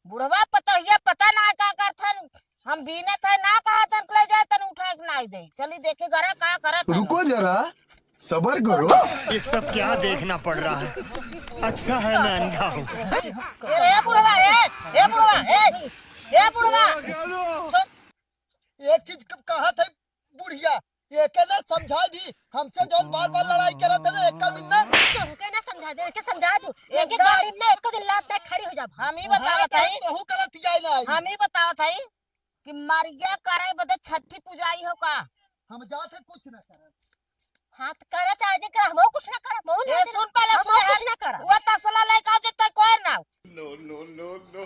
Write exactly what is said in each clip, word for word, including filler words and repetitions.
बुढ़वा पतोहिया पता ना का करथन, हम बीनत है ना कहतन के ले जाए तन उठा के नाई दे। चली देखे घरा का करत है। रुको जरा, सबर करो। ये सब क्या देखना पड़ रहा है? अच्छा है मैं अंधा हूँ। ए रे बुढ़वा, ए, ए बुढ़वा, ए, ए बुढ़वा। एक चीज क-, कहत है बुढ़िया, एके ना समझा दी, हमसे जौन बार बार लड़ाई करत है ना, एक दिन ना। तुमके ना समझा दे, एके समझा दू, एके एकदम। गाड़ी में ना एक दिन लात ना खड़ी हो जाब। हम ही हाँ, बतावत तो हई, तोहू गलत जाए ना। हम ही बतावत हई कि मरिया करे बदे छठी पुजाई हो का? हम जात है कुछ ना करत। हाँ, तो करे चाहे जे करे, हमहू कुछ ना करब, हमहू ना ए, करब, सुन पहले, हमहू सुन, कुछ ना करब। वो तसला लेके आओ, जब तक कोई ना हो। No, no, no, no।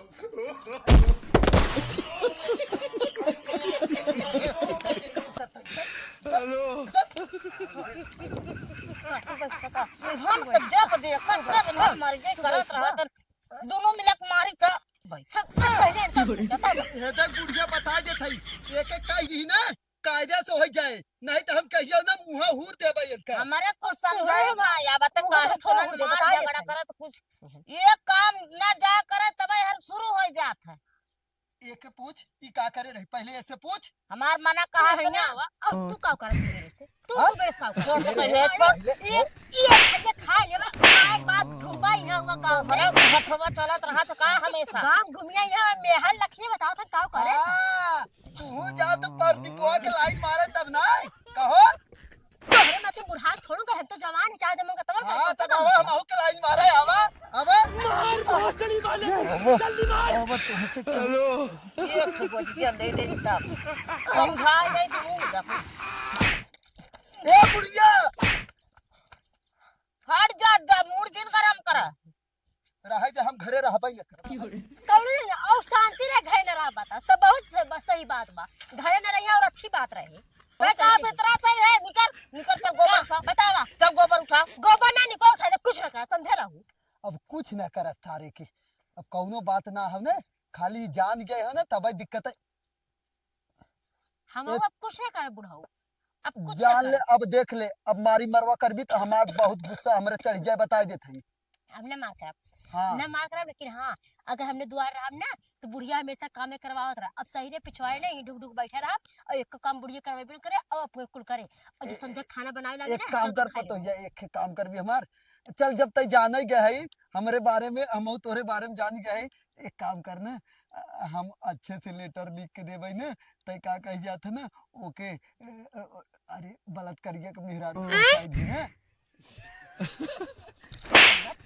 Hello। हम तो जब देखन, तब ना मर गए, करत रहत, दोनों मिलक मारी का। भाई। सब, सब पहले इनका पूछा, तब। ये देख बुढ़िया बता देत हई, एक एक कह दी ना, कायदे से हो जाए, नहीं तो हम कहियो ना मुँह हूर देबे इनका। हमारे कुछ समझाए ना, या बात मुँह काहे हूर थोड़ा देबे, मार बता झगड़ा देत हई। करत कुछ। ये काम ना जा करे, तब हर शुरू हो जात है। एके पूछ, ई का करे रही? पहले एसे पूछ। हमार मना कहा तू है ना। आवा, अब तू का करत मेरे से? तू हाँ? सुबह से का करत? छोड़ दे पहले, छोड़। पहले ये, छोड़। ये खाइए, खा ले, बस खाए के बाद घुमाई ना हुआ गाँव में। तोहरा हथवा चलत रहा तो का हमेशा? गाँव घुमिया यहाँ मेहर लखिए बताओ था का करे? हाँ, तू जा तो परदीपवा के लाइन मारे तब ना, कहो? तोहरे मते बुढ़ा थोड़ू के, हम तो जवान ही, चाहे जमन का तमन हाँ, का तब आवा, हम आहू के लाइन मारे, आवा, आवा। मार भोसड़ी वाले, आवा, जल्दी मार। आवा, तुमसे क्या? हेलो। एक ठो गोजिया ले ले तब। समझा नहीं दूँ, देखो। ए बुढ़िया। हट जा, जा, मूड जिन गरम करा। रहे जे हम घरे रहबे न करब। कौनो दिन और शांति रहे, घरे न रह बता। सब बहुत स-, ब-, सही बात बा। घरे न रहिया और अच्छी बात रहे। बस बहुत सही आप रहे। इतना सही है, निकल, निकल, चल गोबर का? उठा। बतावा। चल गोबर उठा। गोबर ना निकल उठा, कुछ ना कर, समझे रहू। अब कुछ ना करत तारे की। अब कौनो बात ना हो ने, खाली जान गए हो ना, तब दिक्कत है। हम ए- अब कुछ ना कर बुढ़ऊ। अब कुछ ना जान ले, कर। अब देख ले, अब मारी मरवा करबी तो हमार बहुत गुस्सा हमरे चढ़ जाए, बताई देत हई। अब ना मार करब। हाँ। ना मार करब, लेकिन हाँ, अगर हमने दुआर रहब ना, तो बुढ़िया हमेशा कामे करवावत रह। अब सही रे पिछवाड़े नहीं ढुक ढुक बैठे रहब, और एक काम बुढ़िया करबे न करे, और अपने कुल करे। और जो ए-, समझे खाना बनावे लागे एक ना, काम तो कर खा पतो लेबो। या, एक काम करबी हमार, चल जब तई जाने गए हई हमरे बारे में, हम तोरे बारे में जान गए हई, एक काम कर ना, अ, हम अच्छे से लेटर लिख के देबे ना, तई का कही जात है ना, ओके, अ, अ, अरे बलात्कारिया के मेहरारू पहुंचाई दी ना।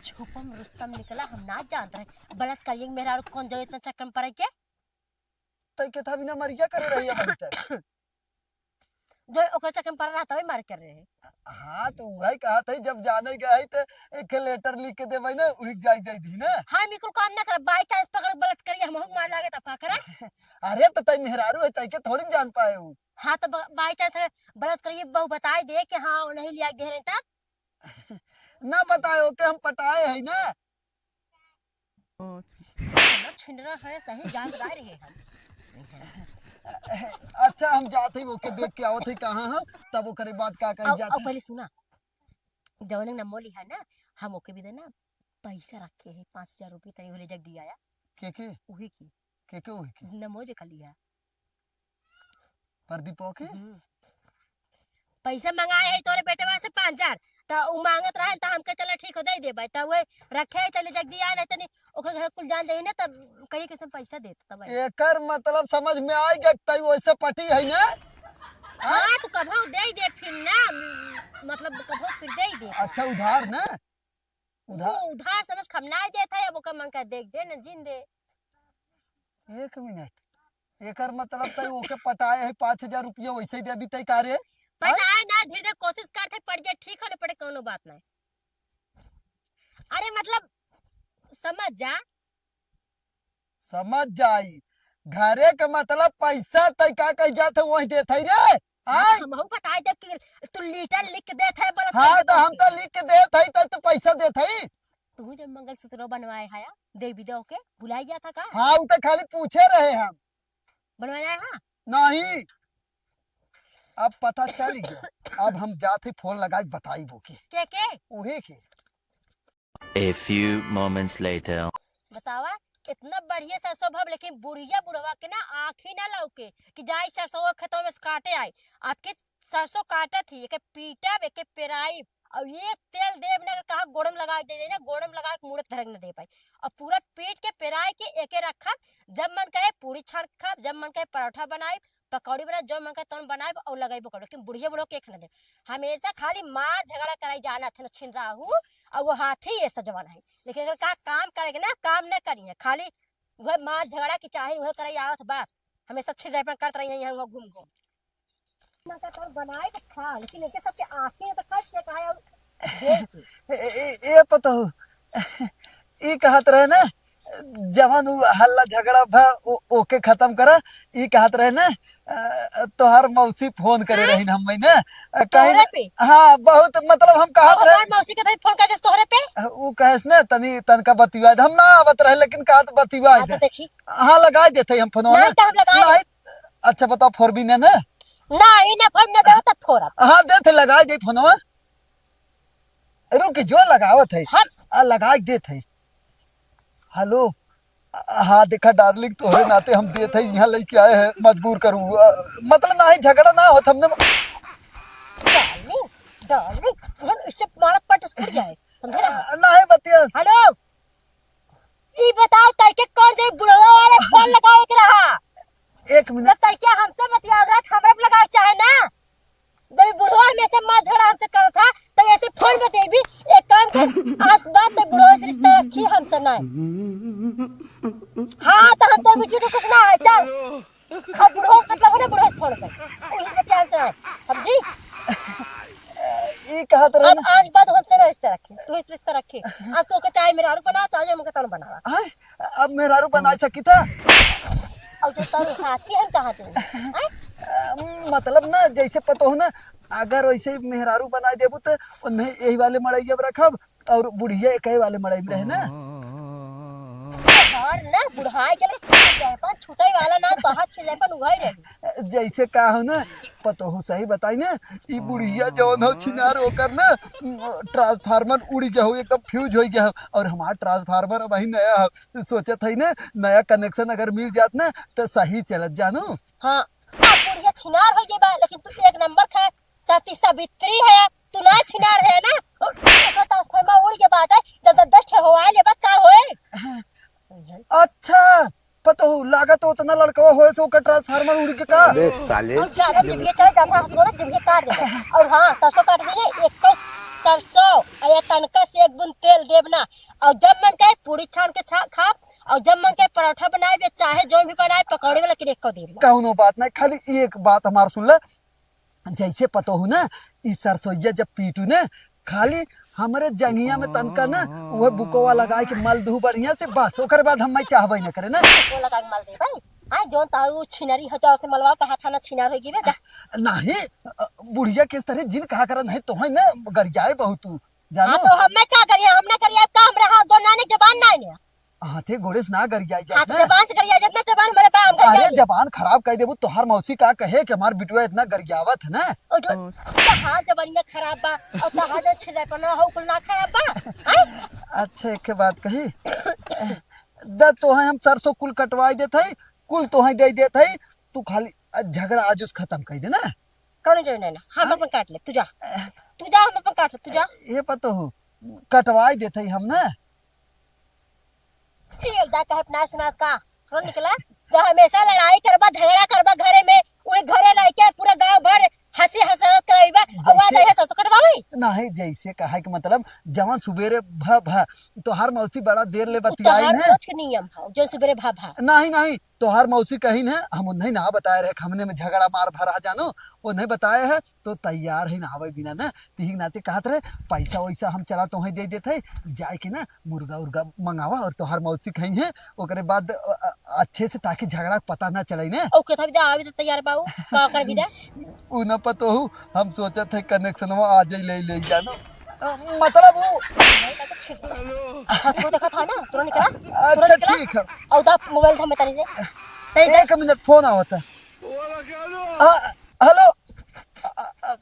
छुपम रुस्तम निकला, हम ना जान रहे। बलात्कारिया के मेहरारू कौन जरूरत ना चक्कर में पड़े के? तई के था बिना मरिया करे रही अभी तक। जो ओकर चक्कर में पड़ा रहता, वही मार कर रहे। हाँ, तो वही कहा था, जब जाने गए है, तो एक लेटर लिख के देबे ना, वही जाई दे दी ना। हाँ, बिल्कुल काम ना करे, by chance पकड़ बलात्कारिया, हम मार लागे तब का करे? अरे, तो तई मेहरारू है, तई के थोड़ी जान पाए हो। हाँ, तो ब-, by chance बलात्कारिया बहू बताए दे कि हाँ, वो नहीं लिया दे रहे तब। ना बताए हो कि हम पटाए है ना। ओ, अच्छा। छिनरा है, सही जान रहे हम। अच्छा, हम जात ही ओके देख के आवत ही कहाँ हम, तब ओकरे बाद का कही अब, जात अब है। पहले सुना, जौन नमो लिहा ना, हम ओके भी देना, पैसा रखे है पाँच हजार रुपये तनी होले जग दिया या। के के? उही की। के के उही की? नमो जे का लिहा। प्रदीपो के? हम्म। पैसा मंगाए है तोरे बेटवा से पाँच हजार, त उ मांगत रहे, त हमके चला ठीक हो, दे देबे। त उहे रखे है, चले जल्दी आ, नहीं तनी ओकर घर कुल जान जाई ना, तब कहीं कैसे पैसा देत तब। एकर मतलब समझ में आ गया, तई वैसे पटी है ना? हाँ, तो कभो दे दे फिर ना, मतलब कभो फिर दे दे। अच्छा, उधार ना? उधार? वो उधार समझ के हम ना देत है, अब ओकर मन का देख दे ना, जिन दे। एक मिनट, एकर मतलब तई ओके पटाए है पाँच हजार रुपया, वैसे ही देबी तई का रे? पटाए ना, धीरे धीरे कोशिश करते, पड़ जाए, ठीक हो ना पड़े, कौनो बात नहीं। अरे मतलब समझ जा। समझ जाई, घरे के मतलब पैसा तई का कही जात है, वही देत है रे। हाँ, आय? हमहू बताए दे कि तू लेटर लिख के देत है, बोलत हाँ, है तो हम तो लिख के देत है, तो, तो पैसा देत है। तू जब मंगलसूत्र बनवाए है, देवी देव के भुलाई गया था का? हाँ, उ तो खाली पूछे रहे हम। बनवाया है? नहीं। अब पता चल गया। अब हम जात ही फोन लगाई, बताई वो की। के, के? उहे के। A few moments later। बतावा, इतना बढ़िया सरसों भव, लेकिन बुढ़िया बुढ़वा के ना आँखी ना लौके कि जाई सरसों खेतवा में से काटे आई। आपके सरसों काटत ही, एके पीटब, एके पेराइब, और ये तेल देब ना, कहा गोड़म लगा दे ना, गोड़म लगा के मुड़े धरक न दे पाई। और पूरा पीट के पेराए के एके रखब, जब मन कहे पूरी छान खाब, जब मन कहे परोठा बनाइब, पकौड़ी बनाइब, जब मन कहे तौन बनाइब और लगैबो करब, लेकिन बुढ़िया बुढ़वा के एक न देब। हमेशा खाली मार झगड़ा कराई जानत है ना छिनराहू, और वो हाथी ये सजवन है, लेकिन अगर का काम करे के ना, काम न करिए, खाली वह मार झगड़ा की चाहे वह करे आवत बस, हमेशा छिनराईपन करत रही है यहाँ घूम घूम। मन का तौन बनाए के खा, लेकिन इनके सबके आँखें तो खर्च के कहा और देख के। ए, ए, ए, ए पतहू, ई कहत रहे ना, जवन उ हल्ला झगड़ा भा, ओ, ओके खत्म करा। ई कहत रहे ना, अ, तोहार मौसी फोन करे हाँ? रही हम ना, अ, कहीं तोहरे पे? हाँ, बहुत, मतलब, हम कहत अब रहे हमार मौसी के भाई फोन कर देस तोहरे पे? अ, उ कहेस ना, तनी, तनका बतिया दे। हम ना आवत रहे, लेकिन कहत बतिया हाँ, तो दे। देखी। हाँ, लगाई देते हम फोनवा नहीं, ना। तो हम लगाई नहीं। अच्छा, बताओ, फोरबी ने ना? नहीं, ना फोन ना देव, तब फोरब। हाँ, देते, लगाई दे फोनवा। रुक जो, लगावत है। हम आ, लगाई देत है। हेलो। आ, हाँ, देखा डार्लिंग, तोहरे नाते हम देत है, यहाँ लेके आए हैं, मजबूर करू। आ, मतलब, ना ही झगड़ा ना होत हमने। डार्लिंग, डार्लिंग, हम इससे मारा पट फूट जाए, समझे ना? आ, ना है बतिया। हेलो, ई बताओ, तैके कौन जे बुढ़वा वाले फोन लगावे के रहा? एक मिनट। जब तैके हमसे बतियावत रहा, हमरा पे लगावे चाहे ना। जब ई बुढ़वा में से मार झगड़ा हमसे करत था, तो ऐसे फोन पे देबी, एक काम कर, आज बाद तक बुढ़वा से रिश्ता रखी हमसे ना। हाँ, तो हम तोर बीच में कुछ ना है, चल। अब बुढ़वा मतलब है ना, बुढ़वा फोन पे। उही बतिया हमसे ना, समझी? ई कहत रहे अब ना। आज बाद हमसे ना रिश्ता रखे, तू इस रिश्ता रखे। अब तो के चाहे मेहरारू बना, चाहे हमके तन बनावा। हाँ, अब मेहरारू बना सकी था। और जो तन हाथी है, कहाँ जाए? हाँ? अ, मतलब ना, जैसे पतोह ना, अगर वैसे मेहरारू बना देबू तो उन्हें यही वाले मड़ैया में रखब और बुढ़िया एक ही वाले मड़ई में रहे ना। तोहार ना बुढ़ाई के लिए जायफल छूटे वाला ना, तोहार छिलैपन उगाई रही। जैसे का हो ना, पतोहू सही बताई ना, ई बुढ़िया जौन हो छिनार ओकर ना, ट्रांसफार्मर उड़ गया हो, एकदम फ्यूज हो गया हो, और हमार ट्रांसफार्मर अबही नया हो, सोचत है ना, नया कनेक्शन अगर मिल जात ना, तो सही चलत जानू। हाँ, अब बुढ़िया छिनार हो गई बा, लेकिन तू एक नंबर का सती सावित्री है, तू ना छिनार है ना, ओ, ओकर ट्रांसफार्मर उड़ के बाटे, जब तक दस ठे हवा लेबा का होए? अच्छा, पतोहू, लागत उतना लड़कवा होए से ओकर ट्रांसफार्मर उड़ के का? अबे साले। और ज्यादा जिभिया चढ़े, ज्यादा हंस बोला, जिभिया काट देबे। और हाँ, सरसों काट दीजिए, एक तो सरसों, और ये तनका से एक बूंद तेल देब ना। और जब मन कहे पूरी छान के छा-, खाब, और जब मन कहे परोठा बनाए, या चाहे जौन भी बनाए, पकौड़े वाला के एक को देब ना। कौनो बात नहीं, खाली एक बात हमार सुन ले, जैसे पतोहू ना, ई सरसोईया जब पीटू ना, खाली हमरे जंघिया में तनका ना, उहे बुकोवा लगाए के मल दू बढ़िया से, बस, ओकर बाद हम चाहबे न करे ना। बुकोवा लगाए के मल दे भाई। आय, जौन तारू छिनरी हो, जाओ से मलवाओ, तो हाथा ना छिनार हो गई बे, जा। नहीं, अ, बुढ़िया के इस तरह जिन कहा करा, नहीं तो है ना, गरियाए बहुत तू, जानो? हाँ, तो हम मैं का करिए, हम ना करिए, अब का हमरा हाथ गोड़ ना, नहीं, जबान ना है। हाथे गोड़े से ना गरियाई जात हाथ ना। जबान से गरिया जात ना, जबान हमारे बा, हम गरिया अरे, जात। जबान खराब कर देबू, तोहार मौसी का कहे कि हमार बिटुआ इतना गरियावत है ना। और जो तहार जबान में खराब बा, और तहार जो छिलैपना हो, कुल ना खराब बा, हैं? अच्छा, एक बात कही, द तोहे हम सरसों कुल कटवाई देत है, कुल तोहे दे देत है, तू खाली झगड़ा आज उस खत्म कर दे ना। कौन जो ना, ना, हम हाँ? अपन काट ले, तू जा, तू जा, हम अपन काट ले, तू जा। ये पतोहू, कटवाई देत है हम ना। तेल दा कहे अपना सुनात का? थोड़ा निकला? तो हमेशा लड़ाई करबा, झगड़ा करबा घरे में, वही घरे रह के पूरा गांव भर हंसी हंसावत करबा, और आज जैसे ऐसे ससुर करवावे? नहीं, जैसे कहा कि मतलब, जवान सुबेरे भ-, भ-, तोहार मौसी बड़ा देर ले बतियाई तोहार ने। रोज के नियम है, जो सुबेरे भा भा। नहीं, नहीं, तोहार मौसी कही ने, हम उन्हें ना बताए रहे, हमने में झगड़ा मार भरा जानो, उन्हें बताए है, तो तैयार है ना आवे बिना ना, तिही के नाते कहत रहे, पैसा वैसा हम चला तोहे दे देत है, जाए के ना मुर्गा उर्गा मंगावा और तोहार मौसी खाई है, ओकरे बाद, अ, अ, अच्छे से, ताकि झगड़ा के पता ना चले ना। ओके, तभी तो आवे तो तैयार बा उ, का कर भी दे? उ ना पतोहू, हम सोचत है कनेक्शनवा आ जाई, ले, ले जानो। अ, मतलब उ हंस को देखा था ना, तुरंत निकला, अच्छा, तुरंत निकला। ठीक है। और उधर मोबाइल था मैं तनी से, तनी से। एक मिनट, फोन आवत है। आ, हेलो। आ, आ,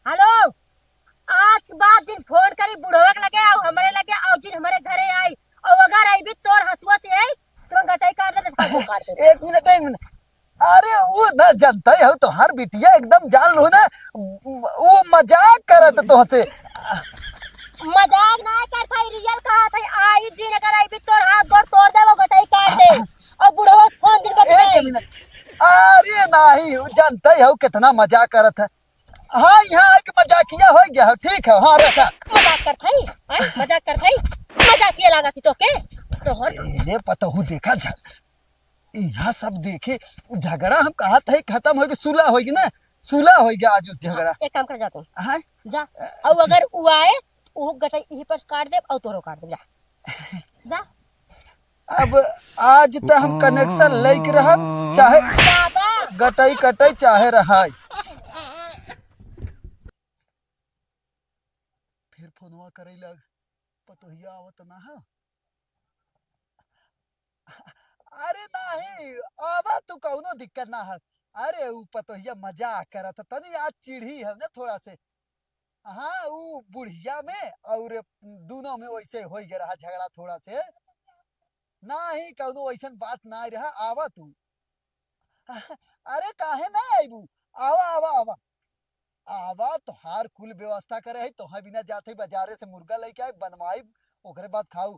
हेलो, आज के बाद जिन फोन करी बुढ़वा के लगे, आओ हमरे लगे, आओ जिन हमरे घरे आई, और अगर अइबी तोर हंसुआ से आई, तुरंत गटई काट दे, तो काट दे। एक मिनट, एक मिनट। अरे वो ना जानता ही हो, तोहार बिटिया एकदम जान लो ना, वो मजाक करत तोहसे। मजाक ना करत है, रियल कहत है। आई जिन अगर अइबी तोर हाथ गोड़ तोड़ दे, वो गटई काट दे। और बुढ़वा से फोन दिन एक मिनट। अरे नाही, वो जानता ही हो कितना मजाक करत है। हाँ, यहाँ आके मजाकिया हो गया हो, ठीक है, हाँ रखा। मजाक करत है, हैं? मजाक करत है, मजाकिया लागत ही तोके। तोहर ए, पतोहू देखा झ-, यहाँ सब देखे, झगड़ा हम कहत है खत्म होइगा, सुलह होइगा ना, सुलह होइगा आज उस झगड़ा। एक काम कर, जा तू। हाँ? जा। और अगर वो आए, वो गटई यहीं पर काट दे और तोरो काट दे, जा। जा। अब आज त हम कनेक्शन लेके रहब, चाहे बाबा। गटई कटई, चाहे रहाई। फिर फोनवा करे लग, पतोहिया आवत ना है। अरे नाही, आवा तू, कौनो दिक्कत ना है। अरे ऊ पतोहिया मजाक करत है, तनी आज चिढ़ी है ना थोड़ा से। हाँ, ऊ बुढ़िया में और दोनों में वैसे हो गया रहा झगड़ा थोड़ा से। नाही, कौनो वैसन बात ना रहा, आवा तू। अरे काहे ना आइबू? आवा, आवा, आवा। आवा, तोहार कुल व्यवस्था करे है, तोहार बिना जाते ही बाजारे से मुर्गा लेके आए, बनवाई, ओकरे बाद खाऊ।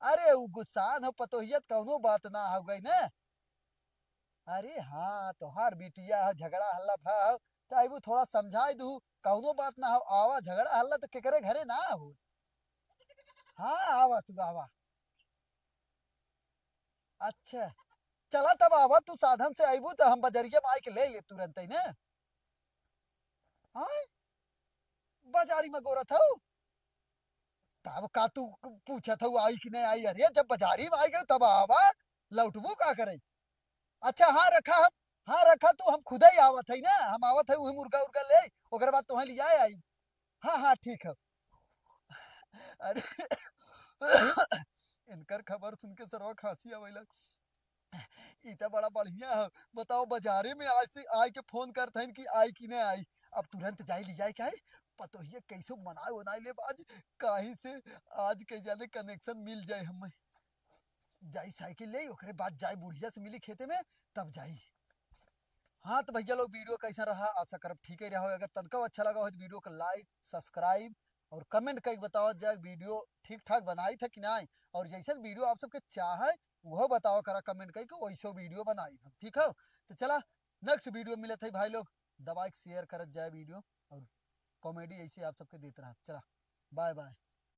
अरे ऊ गुस्सान हो पतोहिया, त कौनो बात ना हो गई ना। अरे हाँ, तोहार बिटिया हो, झगड़ा हल्ला भा हो, त आइबू थोड़ा समझाई दू, कौनो बात ना हो, आवा, झगड़ा हल्ला त केकरे घरे ना हो। हाँ, आवा तू, आवा। अच्छा, चला तब आवा तू, साधन से आइबू त हम बजरिया में आइके ले ले तुरंत ही ना। हाँ, बजारी में गोरत हऊ, तब का तू पूछत हऊ आई कि नहीं आई? अरे जब बजारी में आई गई तब आवा, लौटबू का करे? अच्छा हाँ रखा, हम, हाँ रखा तू, हम खुदे ही आवत है ना, हम आवत है वही मुर्गा उर्गा ले, ओकरे बाद तोहे लिया आई। हाँ हाँ ठीक है। अरे इनकर खबर सुन के सरवा खांसी आवे लग। ई त बड़ा बढ़िया है, बताओ बजारे में आज से आए के फोन करत हन कि आई कि नहीं आई। अब तुरंत जाई ली जाए क्या है, पतोहिया कैसे मनाए उनाए ले आज, काहे से आज के जाने कनेक्शन मिल जाए हमें। जाई साइकिल ले, ओकरे बाद जाई बुढ़िया से मिली खेते में, तब जाई। हाँ तो भैया लोग वीडियो कैसा रहा, आशा करब ठीक ही रहा हो। अगर तनका अच्छा लगा हो तो वीडियो को लाइक, सब्सक्राइब और कमेंट करके बताओ जाए वीडियो ठीक ठाक बनाई था कि नहीं, और जैसे वीडियो आप सबके चाहे वो बताओ करा कमेंट करके, वैसे वीडियो बनाई हम, ठीक है। तो चला नेक्स्ट वीडियो मिलत है भाई लोग, दबाए के शेयर करत जाए वीडियो और कॉमेडी ऐसे आप सबके देत रहा। चला बाय बाय।